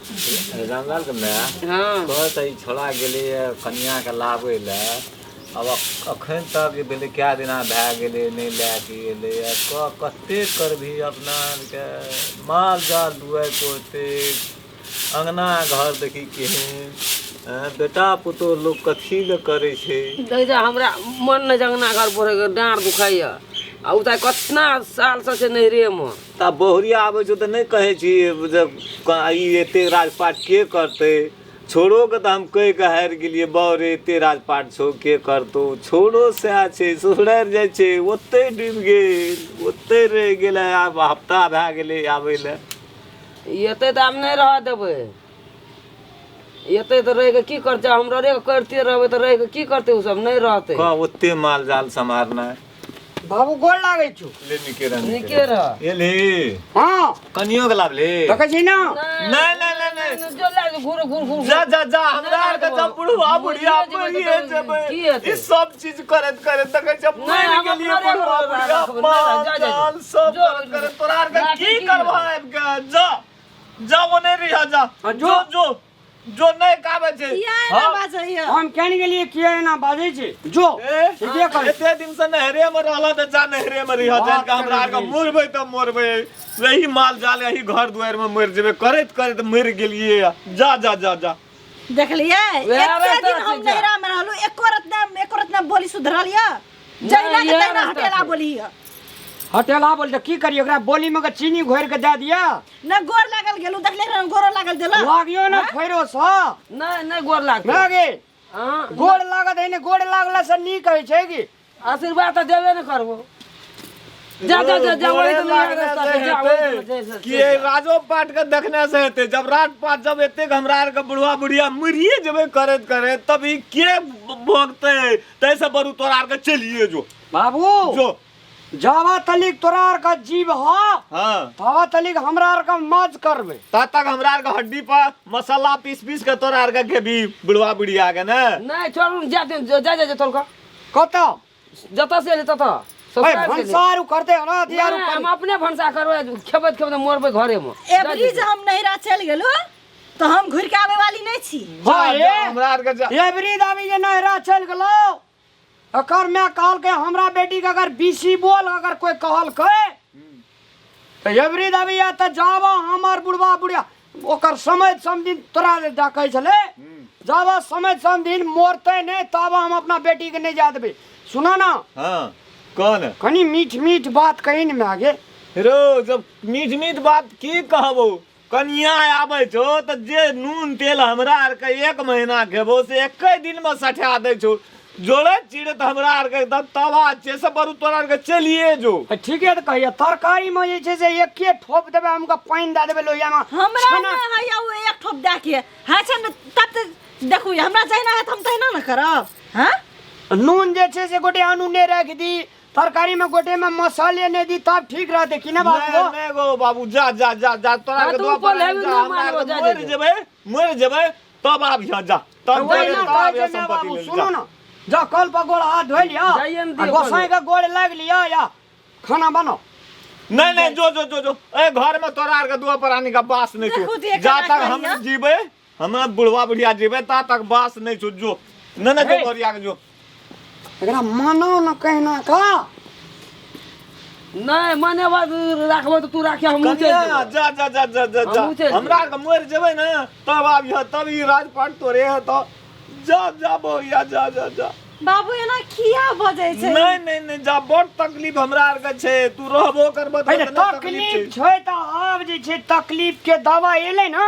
रामलाल के माय। हँ। कह तऽ ई छोड़ा गेलैए कनियाके लाबै लए, आब अखन तक जे भेलै कए दिना भए गेलै नहि लए के एलैए। कह कते करबही अपना आरके, माल जाल दुआरि ओतेक, अङ्गना घर देखी केहन, बेटा पुतोह लोक कथी लए करै छै। देखै छै हमरा मन नहि छै अङ्गना घर बढ़ैके, डाँड़ दुखाइए। आ ओ तऽ कतना सालसँ छै नैहरेमे। तऽ बहुरिया आबै छौ तऽ नहि कहै छी जे ई एते राजपाट के करतै? छोड़ोके तऽ हम कहि कऽ हारि गेलियै, बाउ रे एते राजपाट छौ के करतौ? छोड़ो सएह छै, सुधरि जाइ छै, ओतहि डूबि गेल, ओतहि रहि गेलै। आब हफ्ता भए गेलै आबै लए। एतै तऽ आब नहि रहऽ देबै, एतै तऽ रहि कऽ की करतै? हमरा रे करिते रहबै तऽ रहि कऽ की करतै? ओ सब नहि रहतै। कह ओते माल जाल सम्हारनाइ। बाबू गोर लागै छौ। ले नीके रह। नीके रह। एलही? हँ। कनियो के लाभले? देखै छी ना। नहि नहि नहि नहि, जो ले, घुर घुर घुर। जा जा जा, हमरा आर के जब बुढ़वा बुढ़िया मरिए जेबै। की हेतै? ई सब चीज करैत करैत देखै छै नहि, मरि हम गेलियै अपना बुढ़वा रे बुढ़िया राखबै, नहि, माल जा, जा, जा। जाल सब जो, करैत करैत तोरा आर के राखी की की करबह आबि के? जा जा, ओने रहिया जा। हाँ, जो। जो जो जो, नहि काबै छै। किया एना हाँ। बाजैया? हम केन गेलियै, किया एना बाजै छै? जो। ए, ठीके कहै। एते दिन से नहरे में रहला तऽ जा नहरे में रहिया। बात जान के हमरा आर के करै। मरबै तऽ मरबै यही माल जाल यही घर दुआरि में मरि जेबै। करैत करैत मरि गेलियै। जा जा जा जा। देखलियै? वएह एते रास्ता दिन हम छै, जा। नैहरा में रहलू, एको रत्ना एको रत्ना बोली सुधरल यऽ? जहिना के इएह तहिना रास्ता हटेला छै। बोली यऽ। हटेला बोल तऽ की करियै? ओकरा बोली में के चीनी घोरि के दए दिअ। न गोर लागल गेलू, देखले रहन गोरो लागल देला। लागियो ने फेरो सँ। नहि नहि गोर लागतै। भए गेल। हँ। गोड़ लागत है ने, गोड़ लागला से नीक होइ छै कि? आशीर्वाद तऽ देबे ने करबो। जा जा जा जा, वही तऽ नया रास्ता छै, जा, वही तऽ छै, कि एहि राजो पाट के देखने से हेतै? जब राजपाट जब एतेक हमरा आरके बुढ़वा बुढ़िया मरिए जेबै करैत करैत, तब ई के भोगतै? ताहिसँ बरू तोरा आरके चलिए जो। बाबू। जो। जावा तलिक तोरा आर का जीव ह, हाँ, तावा तलिक हमरा आर का मज करबे। ता तक हमरा आरके हड्डी पर मसाला पीस पीस के तोरा आरके खेबी बुढ़वा बुढ़िया के ने। नहि छोड़ू, जा जा जा जा, तोलका। कतऽ? जतऽ से एली ततऽ। ए, ससुराल से एली। भनसा आर करते ना अथी आर। नहि, हम अपने भनसा करबै, खेबैत खेबैत मरबै घरेमे। एबरी जे हम नैहरा चलि गेलू तऽ हम घुरि के आबै वाली नहि छी। हाँ, जा, ए। हमरा आरके जा। एबरी दाबी जे नहरा चलि गेलो, एकर माय कहलकै हमरा बेटी के अगर बीसी बोल अगर कोई कहलकै तऽ एबरी दाबी या तऽ जाबा हमर बुढ़वा बुढ़िया ओकर समय समदिन तोरा जे जा कहै छलै, जाबा समय समदिन मोरतै नहि ताबा हम अपना बेटी के नहि जा देबै। सुना ना। हाँ, कौन? कनी मीठ मीठ बात कही ने माय गे। रो जब मीठ मीठ बात की कहबो? कनिया आबै छौ तऽ जे नून तेल हमरा आरके एक महीना खेबो से एके दिनमे सठा दै छौ। जोड़ैत चिड़ैत हमरा आरके एकदम तबाह छियै। से बरू तोरा आरके चलिए जो। तऽ ठीके तऽ कहिया तरकारीमे जे छै से एके ठोप देबै, हमका पानि दए देबै लोहियामे। हमरा छना। ने हैया ओ एक ठोप दए के हाँ छै ने, तब तऽ देखू हमरा जहिना हैत हम तहिना ने करब। हाँ। नून जे छै से गोटे अनूने राखि दी तरकारी में, गोटे में मसाले नहीं दी, तब ठीक रहते कि ना बाबू? नहीं नहीं गो बाबू, जा जा जा जा, तोरा हाँ, के तू दुआ ऊपर पर लेबी जा, ना हमरा मानबो, आरके जा, जा, मरि जा। जेबै, मरि जेबै तब आबिह, जा तब वही जा, ना तब कहै आबिह छै माय संपत्ति बाबू लेल, सुनू जा। ना, जा कल पर गोड़ हाथ धोइ लिअ जाइए ने आ दियौ। गोसाई के गोड़ लागि लिअ या खाना बनाओ। नहीं नहीं, जो जो जो जो, ए घर में तोरा आर के दुआ प्राणी का बास नहीं देखू छौ। जे जा केना तक हम करिया। जीबै, हम बुढ़वा बुढ़िया जीबै ता तक बास नहीं छौ। जो नहीं नहीं, जो हे। घरिया के जो। एकरा मानौ न कहना का। नहि मने बात राखबो तऽ तू राखे, हमहूँ चलि कनिया, जेबै। जा जा जा जा जा जा। हमहूँ चलि हमरा आरके मरि जेबै ने तब आबिह, तब ई राजपाट तोरे हेतौ। जा जा बौआ, जा जा जा। बाबू एना किया बजै छै? नहीं नहीं नहीं, जा, बड़ तकलीफ हमरा आरके छै। तू रहबो करबह तऽ पहिले ओतना तकलीफ तकलीफ छै। छै तऽ आब जे छै तकलीफ के दवा एलै ना।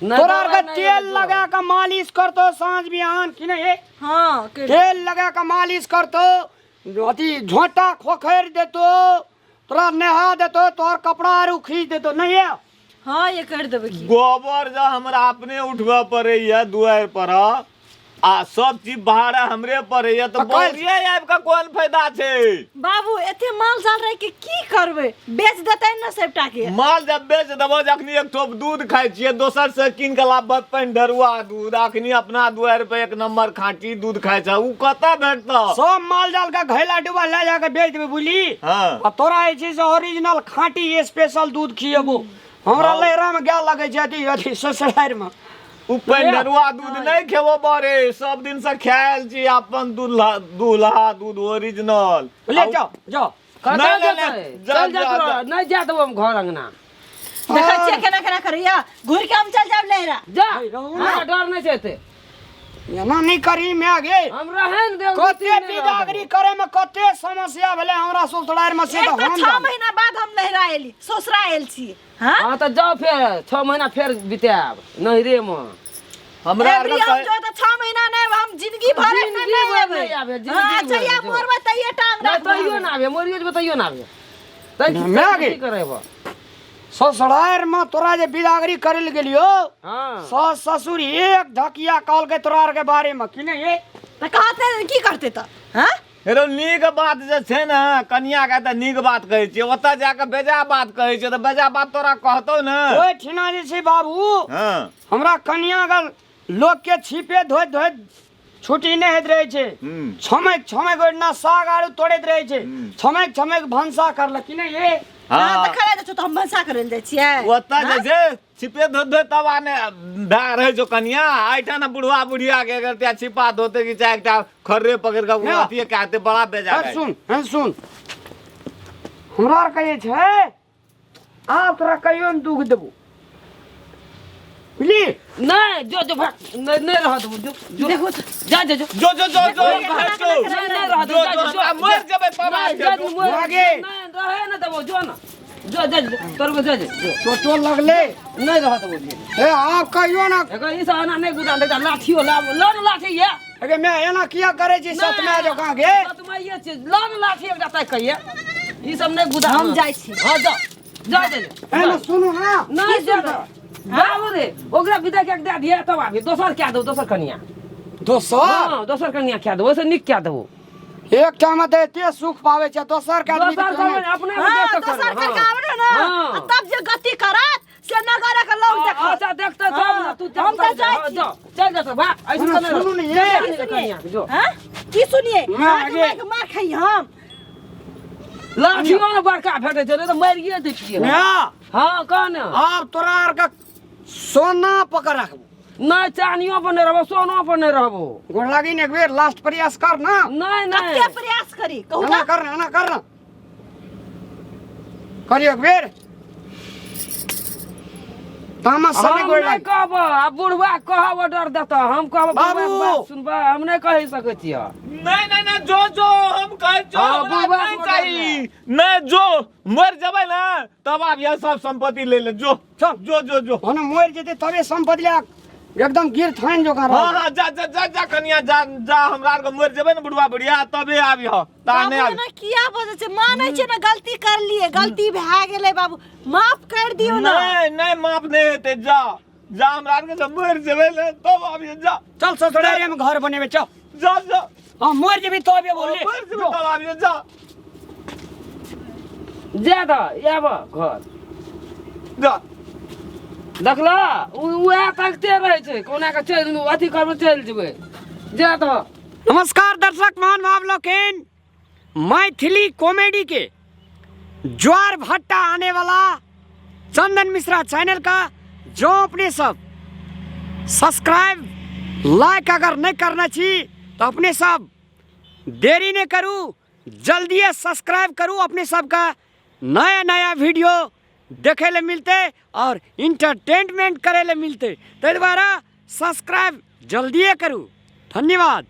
नहि, तोरा आरके दवाइ नहि तेल एलै। लगा के मालिश करतो साँझ बिहान कि नहीं? हाँ कर। तेल लगा के मालिश करतो, अथी झोंटा खोखरि देतो, तोरा नहा देतो, तोहर कपड़ा आर खींच देतो, नहीं है? हाँ ये कर देबै की। गोबर जे हमरा अपने उठबऽ पड़ैया दुआरि पर आ सब चीज भाड़ा हमरे पड़ैया तऽ तऽ काल्हि- बौरिये आबि कऽ कोन फायदा छै? बाबू एते माल जाल रह के की करबै, बेच देतै ने सबटा के। माल जब बेच देबो, जखनी एक ठोप दूध खाइ छियै दोसर से कीन के लाबऽ पानि ढरुआ दूध, अखनी अपना दुआरि पर एक नंबर खाँटी दूध खाइ छै, उ कतऽ भेटतौ? सब माल जाल के घैला डुबा लए जाके बेच देबै, बुझली? हाँ। आ तोरा जे छै से ओरिजिनल खाँटी स्पेशल दूध खिएबो। हमरा लहरा में गाय लगै छै अथी अथी ससुरारि में। उ पेंडरुआ दूध नहि खेबो बरे, सब दिन से खायल छी अपन दूल्हा दूल्हा दूध ओरिजिनल। ले जाओ जाओ। कतऽ नहि, नहि, जेतै? नहि, जा, चल जा, जा जा। नहीं जा देबो हम घर अंगना। देखै छियै केना केना करैया, घुरि के हम चल जायब लहरा। जा, रहू ना। हमरा डर नहीं छै एते। एना नहि करी माय गे। हम रहे ने देब। कते बिदागरी करे में कते समस्या भेलै हमरा ससुरारि में से एक तऽ तऽ हम 6 जानी। महीना बाद हम लहरा एली, ससुरा आयल छी। हाँ। हाँ तऽ जाओ, फेर 6 महीना फेर बितायब नैहरे में। हमरा एबरी आरके हम कहे- जो तऽ 6 महीना नहि, हम जिंदगी भर एखन जिंदगी नहि भर एबै। नहि आबै, जिंदगी हाँ, भर, जहिया जो। मरबै तहिये टांग नहि राखबै। तैयो ना आबे, मरियो जेबै तैयो ना आबे। तै माय गे। की करेबो? ससुरारि में तोरा जे बिदागरी करे लए गेलियो, हाँ, सास ससुर एक धकिया कहलकै तोरा आरके बारे में कि नहि ये? तऽ कहतै की करतै तऽ? हाँ? हेरो नीक बात जे छै ने कनिया के, तऽ नीक बात कहै छियै, ओतऽ जाके बेजा बात कहै छियै तऽ बेजा बात तोरा कहतौ ने। ओहिठिना जे छै बाबू, हाँ, हमरा कनिया के लोक के छिपे धोइत धोइत छुट्टी नहि होइत रहै छै। छमैक छमैक ओहिठिना साग आरू तोड़ैत रहै छै, छमैक छमैक भनसा करलक कि नहि ये? हाँ, हाँ। तऽ खाय जाइ छौ तऽ हम भनसा करै लए जाइ छियै। ओतऽ जे छै छिपे धो धो तब आने भए रहै छौ कनिया, एहिठाम ने बुढ़वा बुढ़िया के अगर त्या छिपा धोते कि चाहे एकटा खर्रे पकड़ि कऽ ना। अथिये कए देतै, बड़ा बेजा हँ, भए सुन, हँ सुन, हमरा आर कहै छै आब तोरा कहियो ने दुख देबो, बुझली? नहीं, जो जो भाग, नहीं नहीं रह देबो, जो जो। देखो तऽ। जा जा जो। जो जो जो जो भाग जो। नहीं नहीं रह जो देबो, जा जो जो। हमरा मरि जेबै तब नहीं, आबि जा जो। जो, मर- आगे। नहीं रहे ना देबो, जो ना जो जा जो, तोर को जा जा जो। चोटो लगले। नहीं रह देबो जो। ए आब कहियो ना। एकर ई सब एना नहीं गुदान देता, लाठियो लाब, लो ना लाठी ये। अगे मैं एना किया करे छी सतमा जकाँ गे? सतमाइये छी, लो ना लाठी एकटा ताकि कहिए। ई सब नहीं गुदान। हम जाइ छी। हाँ जा जा जा जा। एना सुनू ना। नहीं जा बाबू रे, ओकरा विदा के दे दिया तब आबी दोसर क्या दो, दोसर कनिया। दोसर? हाँ, दोसर कनिया क्या दो, ओइसे नीक क्या देबो। एकटा में तऽ एते सुख पाबै छै, दोसर के आदमी दोसर के करबै अपने हाँ, देख के दोसर करबै, करके हाँ। आबै ने, हाँ। आ तब जे गति करत से नगरक लोग देखत। अच्छा देखते तब ना तू। हम तऽ जाइ हाँ, छी। जाओ चल जा सब, ऐसे सुनू, तो नहीं सुनू रह। ने ये। चल जा कनिया जो। हाँ? की सुनिए? ना, अहाँके आगे। मायके मार खाइ हम। लाठियो ने बड़का भेटै छै, नहि तऽ मारिए दैतियै। माय, हाँ कह ने। आब तोरा आर के सोना पकड़ राखबो। नहि चानियो पर नहि रहबो, सोनो पर नहि रहबो। गोड़ लागी ने, एक बेर लास्ट प्रयास कर ना। नहीं नहीं। कते प्रयास करी कहू एना तऽ। कर ना, एना कर ना, करियो एक बेर तामस से हम नहि गोड़ नहीं लागी। कहब, आ बुढ़वा कहब ऑर्डर देतऽ, हम कहब बाबू। बुढ़वा के बात सुनबा, हम नहीं कहि सकै छियै। नहीं नहीं नहीं, जो जो हम कहै छौ हाँ, हमरा बुढ़वा नहीं के चाही। नहीं जो मरि जेबै ने तब आब यह सब संपत्ति ले ले, जो चल। जो जो जो। ओना मरि जेतै तबे संपत्ति ले एकदम गिर थान जोका हाँ रह। हाँ, जा जा जा जा कनिया जा जा, हमरा आरके मरि जेबै ने बुढ़वा बुढ़िया तबे आबि ह, ता बाबू नहि आबि। एना किया बजै छै? मानै छियै ने गलती कर लिए, गलती भए गेलै बाबू, माफ कर दियौ ने। नहीं नहीं, माफ नहीं हेतै, जा जा, हमरा आरके जब मरि जेबै ने तब आबि जा। चल ससुरारी में घर बनेबै, चल। जा जा। हाँ मरि जेबी तबे बोले। मरि जेबै तब आबि जा। जा दऽ आब घर। जा। देखल उएह तकते रहै छै, कोना के चलि अथी करबै, चलि जेबै, जा दऽ। नमस्कार दर्शक महानुभाव लोकिन, मैथिली कॉमेडी के ज्वार भट्टा आने वाला चंदन मिश्रा चैनल का जो अपने सब सब्सक्राइब लाइक अगर नहीं करना छी तो अपने सब देरी नहीं करू, जल्दी सब्सक्राइब करू। अपने सबका नया नया वीडियो देखे ले मिलते और इंटरटेनमेंट करे ले मिलते, ताहि द्वारा सब्सक्राइब जल्दिए करू। धन्यवाद।